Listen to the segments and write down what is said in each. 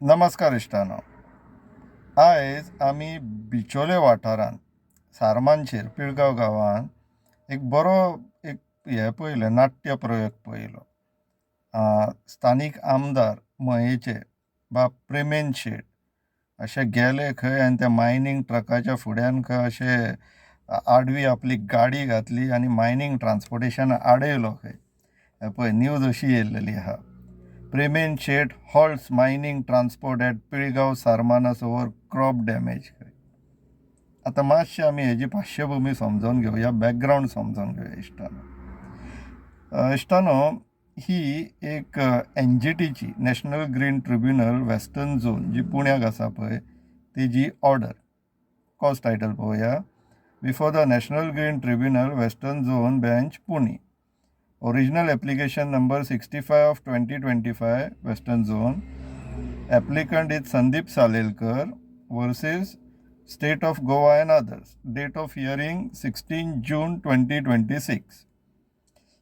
नमस्कार इश्टानो. आयज आमी बिचोले वाठारांत सारमानशेर पिळगांव गांवांत एक बरो एक हें पळयलें, नाट्य प्रयोग पळयलो. स्थानीक आमदार मयेचे बाब प्रेमेंद शेट अशे गेले खंय आनी त्या मायनींग ट्रकाच्या फुड्यान खंय अशे आडवी आपली गाडी घातली आनी मायनींग ट्रान्सपोर्टेशन आडयलो खंय. हें पळय, न्यूज अशी येयलेली आहा: "Premendra Shet halts mining transport at Pilgaon Sarmanas over crop damage." खंय आतां मातशें आमी हेजी पार्श्वभुमी समजून घेवया, बॅकग्रावंड समजून घेवया इश्टानो. इश्टानो, ही एक एनजीटीची, national green tribunal western zone जी पुण्याक आसा पळय, तेजी ऑर्डर. कॉज टायटल पळोवया: Before the National Green Tribunal, Western Zone Bench, Pune. Original application number 65 of 2025, Western Zone. Applicant is Sandeep Salelkar versus State of Goa and others. Date of hearing 16 June 2026.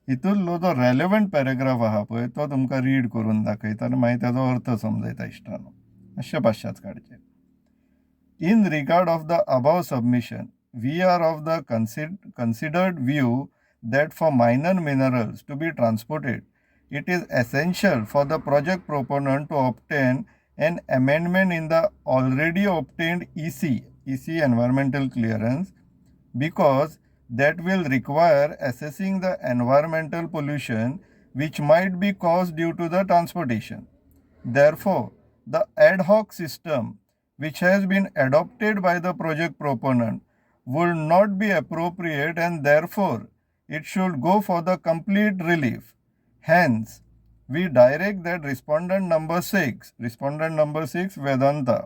हितूंतलो जो relevant paragraph आहा पळय, तो तुमकां read करून दाखयता आनी मागीर ताजो अर्थ समजयता इश्टानो. मातशें पाश्चात काडचें. In regard of the above submission, we are of the considered view that for minor minerals to be transported, it is essential for the project proponent to obtain an amendment in the already obtained EC, EC environmental clearance, because that will require assessing the environmental pollution which might be caused due to the transportation. Therefore, the ad hoc system which has been adopted by the project proponent would not be appropriate and therefore it should go for the complete relief. Hence, we direct that respondent number 6, respondent number 6 Vedanta,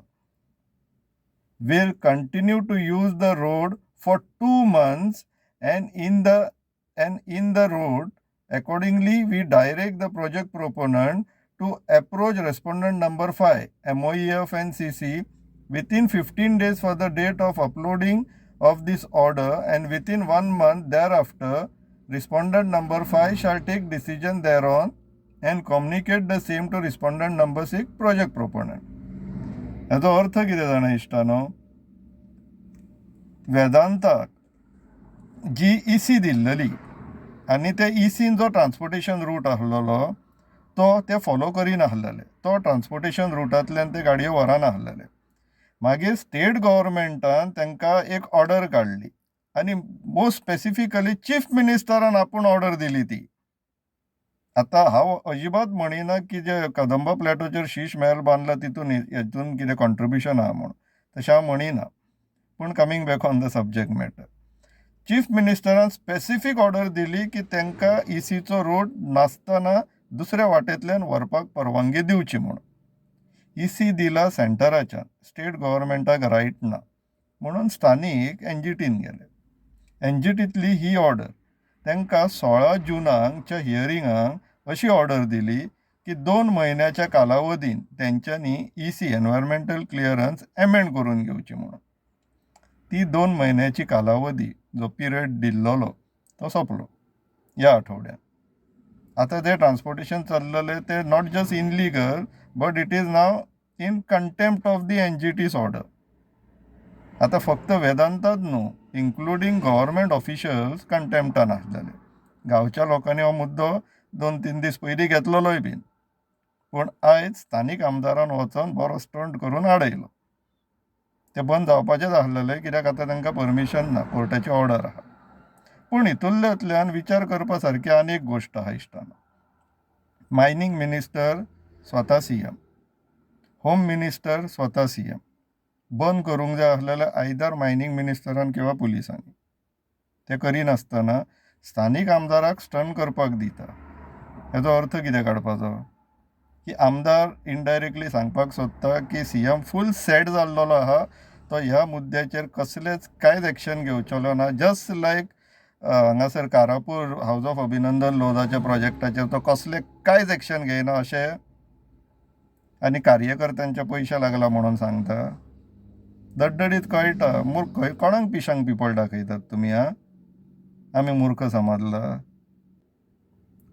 will continue to use the road for 2 months and in the road. Accordingly, we direct the project proponent to approach respondent number 5, MoEF and CC, within 15 days for the date of uploading of this order and within one month thereafter. Respondent number 5 shall take decision thereon and communicate the same to respondent number 6, project proponent. हाचो अर्थ कितें जाणा इश्टानो? वेदांताक जी इसी दिल्लली आनी ते इसीन जो transportation route आसलेलो, तो ते फॉलो करिनासलेले. तो ट्रान्सपोर्टेशन रुटांतल्यान ते गाडयो व्हरनासलेले. मागीर स्टेट गव्हर्मेंटान तांकां एक ऑर्डर काडली आनी मोस्ट स्पेसिफिकली चीफ मिनिस्टरान आपूण ऑर्डर दिली ती. आतां हांव अजिबात म्हणिना की जे कदंबा प्लॅटोचेर शीश महल बांदला, तितून हेतून कितें कॉन्ट्रिब्युशन आहा म्हूण, तशें हांव म्हणिना. पूण coming back on the subject matter, chief मिनिस्टरान स्पेसिफीक ऑर्डर दिली की तांकां इसीचो रोड नासतना दुसऱ्या वाटेंतल्यान व्हरपाक परवानगी दिवची म्हूण. इसी दिला सेंटराच्यान, स्टेट गव्हर्मेंटाक रायट ना म्हणून स्थानीक एनजीटीन गेले. एनजीटींतली ही ऑर्डर. तांकां 16 जुनाकच्या हियरिंगाक अशी ऑर्डर दिली की 2 म्हयन्याच्या कालावधीन तेंच्यांनी इसी, एनवायरमेंटल क्लियरन्स, एमेंड करून घेवची म्हणून. ती 2 म्हयन्याची कालावधी, जो पिरियड दिल्लोलो, तो सोंपलो ह्या आठवड्यात. आतां तें ट्रान्सपोर्टेशन चल्लेलें तें not just illegal, but it is now in contempt of the NGT's order. आतां फक्त वेदांताच न्हू, इन्क्लुडींग गव्हर्मेंट ऑफिशियल्स कंटेम्प्टान आसलेले. गांवच्या लोकांनी हो मुद्दो 2-3 दीस पयलीं घेतलेलोय बीन, पूण आयज स्थानीक आमदारान वचोन बरो स्टंट करून आडयलो. ते बंद जावपाचेच आसलेले, कित्याक आतां तांकां परमिशन ना, कोर्टाची ऑर्डर आहा. पूण हितूंतल्यान विचार करपा सारकी आनी एक गोश्ट आहा इश्टानो. मायनींग मिनिस्टर स्वता सीएम, होम मिनिस्टर स्वता सीएम. बंद करूंक जाय आसलेलें आयदर मायनींग मिनिस्टरान किंवा पुलिसांनी. ते करिनासतना स्थानीक आमदाराक स्टंट करपाक दिता. हेजो अर्थ कितें काडपाचो? की आमदार इनडायरेक्टली सांगपाक सोदता की सीएम फूल सेट जाल्लो आहा, तो ह्या मुद्द्याचेर कसलेच कांयच एक्शन घेवचेलो ना. जस्ट लायक हांगासर कारापूर हावज ऑफ अभिनंदन लोधाच्या प्रोजेक्टाचेर तो कसले कांयच एक्शन घेयना अशें आनी कार्यकर्त्यांचे पयशे लागला म्हणून सांगता. दडदडीत कळटा. मूर्ख खंय, कोणाक पिशांक पिपळ दाखयतात तुमी? आं, आमी मूर्ख समजला?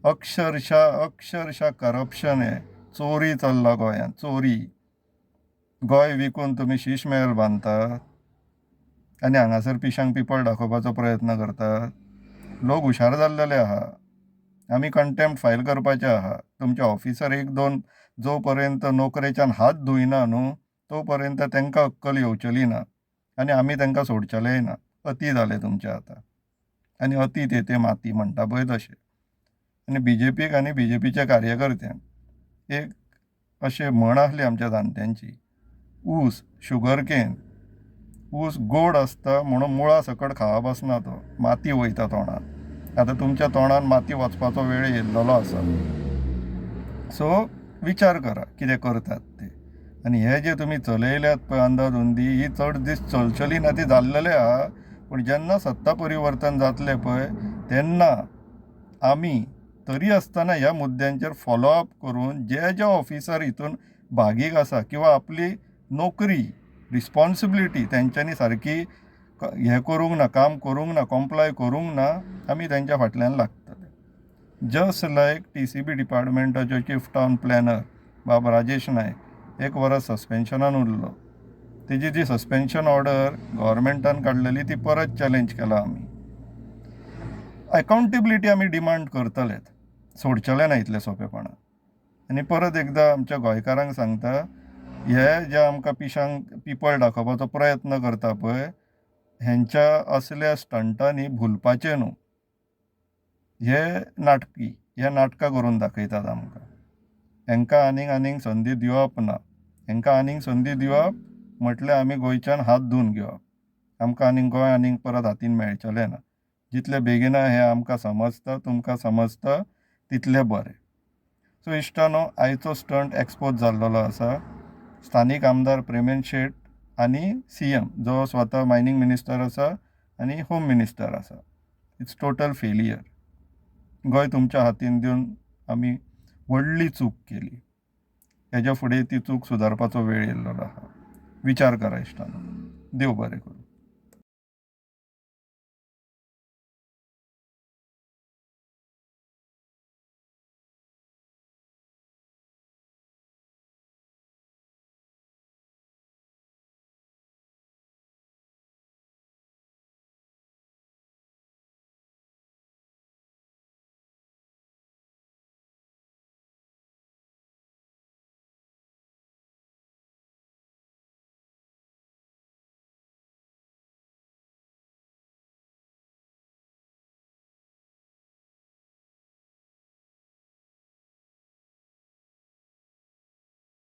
अक्षरशा अक्षरशा करप्शन हें, चोरी चल्ला गोंयांत, चोरी. गोंय विकून तुमी शीश महल बांदतात आनी हांगासर पिशांक पिपळ दाखोवपाचो प्रयत्न करतात. लोक हुशार जाल्लेले आहा. आमी कंटेम्प्ट फायल करपाचे आहा. तुमचे ऑफिसर एक दोन जो पर्यंत नोकरेच्यान हात धुयना न्हू तो पर्यंत तांकां अक्कल येवचेली ना आनी आमी तांकां सोडचेलेय ना. अती जालें तुमचें आतां आनी अती तेथे माती म्हणटा पळय तशें. आनी बीजेपीक आनी बीजेपीच्या कार्यकर्त्यांक एक अशें म्हण आसली आमच्या जाणट्यांची, ऊस शुगर केन ऊस गोड आसता म्हणून मुळा सकट खावप आसना, तो माती वयता तोंडान. आतां तुमच्या तोंडान माती वचपाचो वेळ येयल्लो आसा. सो विचार करा कितें करतात ते. आनी हे जे तुमी चलयल्यात पळय अंदाधुंदी, ही चड दीस चलचली ना, ती जाल्लेले आहा. पूण जेन्ना सत्ता परिवर्तन जातलें पळय तेन्ना आमी तरी आसतना ह्या मुद्द्यांचेर फॉलोअप करून जे जे ऑफिसर हितून भागीक आसा किंवा आपली नोकरी रिस्पोन्सिबिलिटी तेंच्यांनी सारकी हें करूंक ना, काम करूंक ना, कॉम्प्लाय करूंक ना, आमी तेंच्या फाटल्यान लागतले. जस्ट लायक TCB डिपार्टमेंटाचो चीफ टावन प्लॅनर बाब राजेश नायक एक वरस सस्पेन्शनान उरलो. तेजी जी सस्पेन्शन ऑर्डर गव्हर्मेंटान काडलेली ती परत चॅलेंज केला आमी. अकाउंटेबिलिटी आमी डिमांड करतलेच, सोडचेले ना इतले सोंपेपणान. आनी परत एकदां आमच्या गोंयकारांक सांगता, हे जे आमकां पिशांक पिपळ दाखोवपाचो प्रयत्न करता पळय, हेंच्या असल्या स्टंटांनी भुलपाचें न्हू. हे नाटकी, हे नाटकां करून दाखयतात आमकां. हेंकां आनीक आनीक संदी दिवप ना. हेंकां आनीक संदी दिवप म्हटल्यार आमी गोंयच्यान हात धुवन घेवप. आमकां आनीक गोंय आनीक परत हातीन मेळचेलें ना. जितले बेगिना हें आमकां समजता, तुमकां समजता, तितलें बरें. सो इश्टानो, आयचो स्टंट एक्सपोज जाल्लो आसा. स्थानीक आमदार प्रेमेंद शेट आनी सीएम जो स्वता मायनींग मिनिस्टर आसा आनी होम मिनिस्टर आसा, it's total failure. Goa तुमच्या हातीन दिवन आमी व्हडली चूक केली. हेज्या फुडें ती चूक सुदारपाचो वेळ येयल्लो आहा. विचार करा इश्टानो. देव बरें करूं.